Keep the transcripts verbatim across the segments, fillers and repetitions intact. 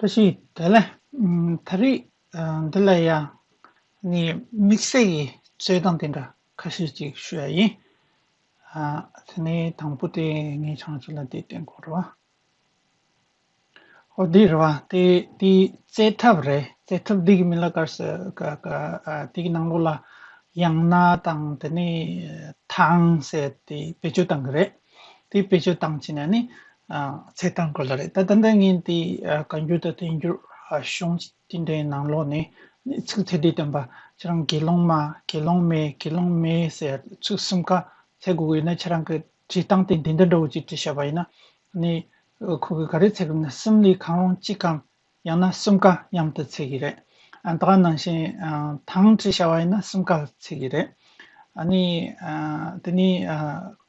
བཀྲ་ཤིས་བདེ་ལེགས། ཨམ། ད་རེས་ཨ་འདི་ལ་ཡང་ནི་དམིགས་བསལ་གྱི་རྩོད་སྟངས་དེ་འདྲ་ཁ་ཤས་ཅིག་ཞུ་ཡ་ཡིན། ཨ། དེ་ནས་དང་པོ་དེ་ངས་ཆང་ཆུ་ལ་དེ་བསྟན་དགོས་རེད་བ། ཨོ་འདི་རེད་བ། དེ་དེ་རྩེད་ཐབས་རེད། རྩེད་ཐབས་འདི་གི་མིང་ལ་ག་རེ་ཟེར། ག་ག་ཨ། དེ་གི་ནང་ལོགས་ལ་ཡང་ན་དང་དེ་ནས་ཐང་ཟེར་དེ་བེད་སྤྱོད་བཏང་གི་རེད། དེ་བེད་སྤྱོད་བཏང་བྱས་ནས་ནི་ཨ་རྩེད་སྟངས་སྐོར་ལ་རེད། ད་ད་ལྟ་ངས་དེ་ཨ་བཀའ་འགྱུར་དང་བསྟན་འགྱུར་ཨ་གཞུང་དེ་འདྲའི་ནང་ལོགས་ནས་ནི་ཚིག་ཚད་ལྡན་བསྟན་པ་ཁྱེད་རང་དགེ་སློང་མ་དགེ་སློང་མེད་དགེ་སློང་མེད་ཟེར་ཚིག་གསུམ་ཀ་འཚོལ་དགོས་ཀྱི་ཡོད་ན་ཁྱེད་རང་གི་བྲིས་སྟངས་དེ་འདི་འདྲ་འདྲ་བོ་ཅིག་བྲིས་བཞག་པ་ཡིན་ན་ནི་ཁོ་གིས་ག་རེ་འཚོལ་གི་ཡོད་ན་གསུམ་ལས་གང་རུང་གཅིག་གམ། ཡང་ན་གསུམ་ཀ་མཉམ་དུ་འཚོལ་གྱི་རེད། ཨ། ད་ག་ནང་བཞིན་ཨ་ཐང་བྲིས་བཞག་པ་ཡིན་ན་གསུམ་ཀ་འཚོལ་གྱི་རེད། ཨ་ནི་ཨ་དེ་ནི་ཨ་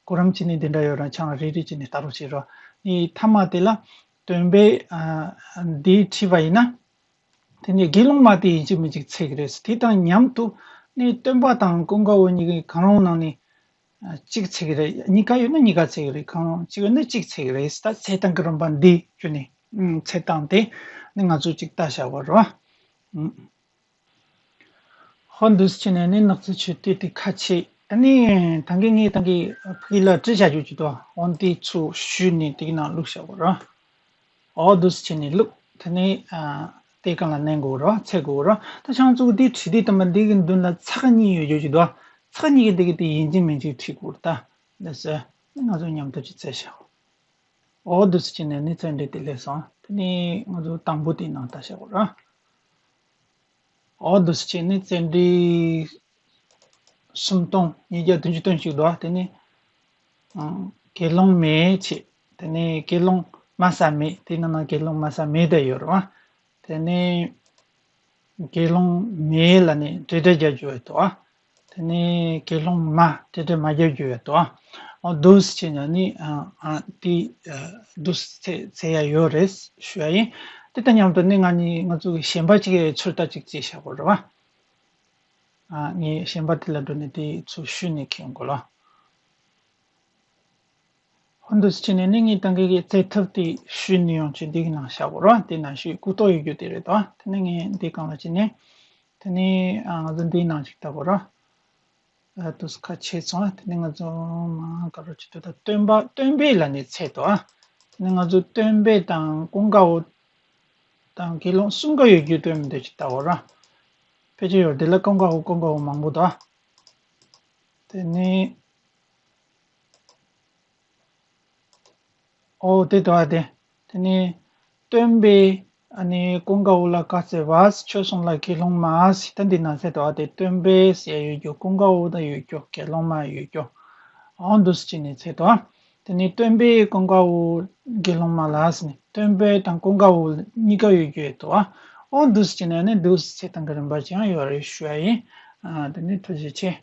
གོ་རིམ་བྱས་ནས་འདི་འདྲ་ཡོད་ར། ཆང་རེ་རེ་བྱས་ནས་ལྟ་རོགས་བྱེད་རོགས། ནི་མཐའ་མ་དེ་ལ་སྟོན་པས་ཨ་འདི་བྲིས་པ་ཡིན་ན། དེ་ནི་དགེ་སློང་མ་དེ་ཡིན་གཅིག་མིན་གཅིག་འཚོལ་གྱི་རེད། དེ་དང་མཉམ་དུ་ནི་སྟོན་པ་དང་ཀུན་དགའ་བོ་གཉིས་ཀའི་གང་རུང་ནང་ནས་ཨ་གཅིག་འཚོལ་གྱི་རེད། གཉིས་ཀ་ཡོད་ན་གཉིས་ཀ་འཚོལ་གྱི་རེད། གང་རུང་གཅིག་ཡོད་ན་གཅིག་འཚོལ་གྱི་རེད། ད་འཚོལ་སྟངས་ཀྱི་རིམ་པ་འདི་བརྒྱུད་ནས་ཨུམ་འཚོལ་སྟངས་དེ་ནི་ང་ཚོས་གཅིག་ལྟ་བྱ་བ་རེད་བ། ཨུམ། ཧོ་འདུག་སེ་བྱས་ནས་ནི་ནགས་ཚལ་ཆོས་སྡེ་དེ་ཁ་ཕྱེ། ཨ་ནི་ད་གིན་ངས་ད་གིན་ཕ་གི་ལ་བྲིས་བཞག་རྒྱུ་ཅིག་འདུག་འོ་འདི་ཚུར་བཤུས་ནས་དེ་གི་ནང་བླུགས་བཞག་གོ་ར། འོ་འདུག་སེ་བྱས་ནས་བླུགས། དེ་ནས་ཨ་དེ་སྒང་ལ་མནན་དགོས་ར། འཚོལ་དགོས་ར། ད་ཆང་བཙུགས་དེ་བྲིས་དུས་ཙམ་པ་འདི་གི་མདུན་ལ་ཚེག་གཉིས་ཡོད་རྒྱུ་ཅིག་འདུག་ཚེག་གཉིས་ཀྱི་འདི་གི་དེ་ཡིན་གཅིག་མིན་གཅིག་བྲིས་དགོས་ར། ད་འདི་ཟེར་ནི་ང་ཚོ་མཉམ་དུ་ཅིག་འཚོལ་བཞག་འོ་འདུག་སེ་བྱས་ནས་ནི་རྩོད་འགྲན་དེ་ལས་སོང་། དེ་ནས་ང་ཚོ་དང་པོ་དེའི་ནང་ལྟ་བྱ་དགོས་ར། འོ་འདུག་སེ་བྱས་ནས་རྩོད་འགྲན་སུམ་སྟོང་ཉིས་བརྒྱ་བདུན་ཅུ་དོན་གཅིག་འདུག་དེ་ནས་ཨང་དགེ་སློང་མེད་བྱས། དེ་ནས་དགེ་སློང་མ་ས་མེད། དེ་ནང་ན་དགེ་སློང་མ་ས་མེད་དེ་ཡོད་རེད་བ། དེ་ནས་དགེ་སློང་མེད་ལ་ནི་འབྲེལ་སྒྲ་རྒྱག་རྒྱུ་ཡོད་དོ། དེ་ནས་དགེ་སློང་མ་འབྲེལ་སྒྲ་མ་རྒྱག་རྒྱུ་ཡོད་དོ། འོ་འདུག་སེ་བྱས་ན་ནི་ཨ་ཨ་དེ་ཨ་འདུག་སེ་འཚོལ་ཡ་ཡོད་རེད་ཞུ་ཡ་ཡིན། དེ་དང་མཉམ་དུ་ནི་ང་ནི་ང་ཚོ་གི་གཞན་པ་ཅིག་གི་ཚུར་ལྟ་ཅིག་བྱས་བཞག་གོ་རེད་བ། ཨ་ངས་གཞན་པ་དེ་ལ་འགྲོ་ནས་དེ་ཚུར་བཤུས་ནས་ཁྱེར་ཡོང་གོ་ལ། ཧོ་འདུག་སེ་བྱས་ནས་ནི་ངས་ད་གིན་གི་རྩོད་ཐབས་དེ་བཤུས་ནས་ཡོང་ཆེད་འདི་གི་ནང་བཞག་གོ་ར། དེ་ནང་བཞིན་ལྐུགས་རྟོག་ཡོད་རྒྱུ་དེ་རེད་དོ། དེ་ནས་ངས་འདི་སྒང་ལ་བྱས་ནས་དེ་ནས་ཨ་ང་ཚོ་འདིའི་ནང་ཞིག་ལྟ་གོ་ར། ཨ་འདུག་སེ་ཁ་ཕྱེ་སོང་། དེ་ནས་ང་ཚོ་མ་ག་རེ་བྱེད་དུས་ད་སྟོན་པ་སྟོན་པས་ལ་ནི་འཚོལ་དོ། ཨ་དེ་ནས་ང་ཚོ་སྟོན་པས་དང་ཀུན་དགའ་བོ་དང་དགེ་སློང་གསུམ་ཀ་ཡོད་རྒྱུ་སྟོན་མི་འདོད་ཅིག་ལྟ་གོ་ར། ཕལ་ཆེར་ཡོད་རེད། དེ་ལ་ཀུན་དགའ་བོ་ཀུན་དགའ་བོ་མང་པོ་འདུག་དེ་ནས་ཨོ་དེ་འདུག་ཨ་དེ། དེ་ནས་སྟོན་པས་ཨ་ནི་ཀུན་དགའ་བོ་ལ་བཀའ་སྩལ་བ། ཁྱོད་སོང་ལ་དགེ་སློང་མ་ཟེར། ད་འདི་ན་ཟེར་དོ་ཨ་དེ། སྟོན་པས་ཟེར་ཡོད་རྒྱུ། ཀུན་དགའ་བོ་ད་ཡོད་རྒྱུ། དགེ་སློང་མ་ཡོད་རྒྱུ། ཨོ་འདུག་སེ་བྱས་ནས་ཟེར་དོ། དེ་ནས་སྟོན་པས་ཀུན་དགའ་བོ་དགེ་སློང་མ་ལ་ཟེར་ནས། སྟོན་པས་དང་ཀུན་དགའ་བོ་གཉིས་ཀ་ཡོད་རྒྱུ་ཡོད་དོ། ཨོ་འདུག་སེ་བྱས་ནས་ནི་འདུག་སེ་བྱས་སྟངས་ཀྱི་རིམ་པ་ཅིག་ཡང་ཡོད་རེད་ཞུ་ཡ་ཡིན། ཨ་དེ་ནས་ཐུགས་རྗེ་ཆེ།